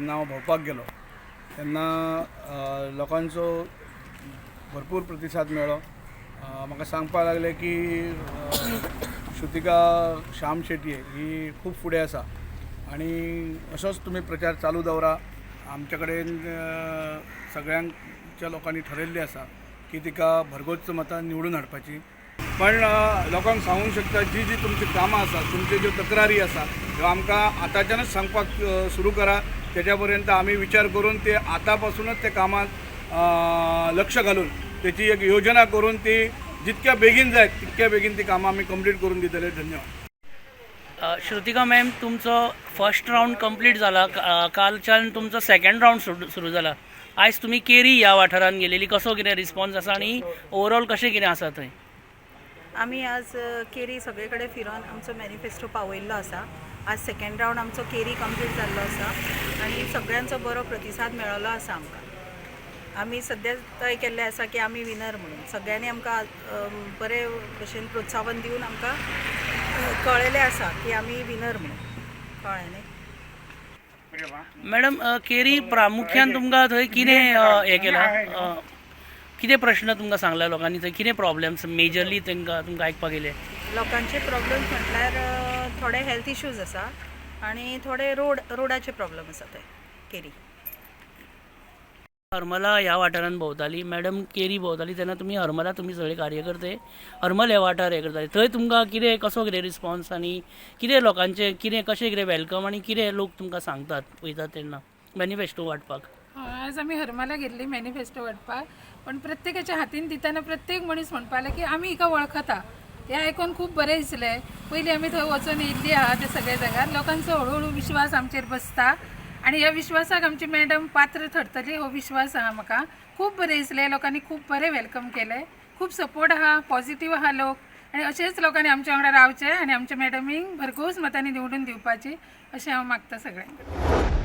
जेन्ना हांव भोंवपाक गेलो तेन्ना लोकांचो भरपूर प्रतिसाद मेळ्ळो. म्हाका सांगपाक लागले की श्रुतिका श्याम शेटये ही खूब फुडें आसा आनी असोच तुमी प्रचार चालू दवरा. आमच्या कडेन सगळ्यांच्या लोकांनी ठरयल्लें आसा की तिका भरगोच्च मतान निवडून हाडपाची. पण लोकांक सांगूंक शकता, जी जी तुमची कामां आसा, तुमच्यो ज्यो तक्रारी आसा, ह्यो आमकां आतांच्यानच सांगपाक सुरू करा. तेच्या पर्यंत आमी विचार करून ते आतांपासूनच ते कामाक लक्ष घालून तेची एक योजना करून ती जितक्या बेगीन जायत तितक्या बेगीन ती कामां आमी कंप्लीट करून दितले. धन्यवाद. श्रुतिका मॅम, तुमचो फर्स्ट रावंड कंप्लीट जाला. कालच्यान तुमचो सेकंड रावंड सुरू जाला. आयज तुमी केरी ह्या वाठारांत गेलेली. कसो कितें रिस्पॉन्स आसा आनी ओवरऑल कशें कितें आसा थंय? आमी आज केरी सगळे कडेन फिरोन आमचो मॅनिफेस्टो पावयल्लो आसा. आज सेकंड रावंड आमचो केरी कंप्लीट जाल्लो आसा आनी सगळ्यांचो बरो प्रतिसाद मेळ्ळो आसा आमकां. आमी सद्या तय केल्लें आसा की आमी विनर म्हणून. सगळ्यांनी आमकां बरे भशेन प्रोत्साहन दिवन आमकां कळयलें आसा की आमी विनर म्हणून. कळ्ळें न्ही? मॅडम, केरी प्रामुख्यान तुमकां थंय कितें हें केलां, कितें प्रश्न तुमकां सांगला लोकांनी? थंय कितें प्रॉब्लेम्स मेजरली तांकां तुमकां आयकपाक येयले? लोकांचे प्रॉब्लेम्स म्हटल्यार थोडे हेल्थ इश्यूज आसा आनी थोडे रोडाचे प्रॉब्लेम आसा थंय केरी. हरमला ह्या वाठारांत भोंवताली मॅडम, केरी भोंवताली तेन्ना तुमी हरमला, तुमी सगळे कार्यकर्ते हरमल हे वाठार हे करताले. थंय तुमकां कितें, कसो कितें रिस्पॉन्स आनी कितें लोकांचें कितें, कशें कितें welcome आनी कितें लोक तुमकां सांगतात वयतात तेन्ना मॅनिफेस्टो वांटपाक? हय, आज आमी हरमला गेल्ली मॅनिफेस्टो वांटपाक, पण प्रत्येकाच्या हातीन दितना प्रत्येक मनीस म्हणपाक की आमी हिका वळखता. हें आयकून खूब बरें दिसलें. पयलीं आमी थंय वचून येयल्ली आहा. ते सगळे जाग्यार लोकांचो हळुहळू विश्वास आमचेर बसता आनी ह्या विश्वासाक आमची मॅडम पात्र थरतली हो विश्वास आहा म्हाका. खूब बरें दिसलें. लोकांनी खूब बरें welcome केलें. खूब सपोर्ट आहा, पॉझिटीव आहा लोक आनी अशेंच लोकांनी आमच्या वांगडा रावचें आनी आमच्या मॅडमीक भरघोस मतांनी निवडून दिवपाची अशें हांव मागता सगळ्यांक.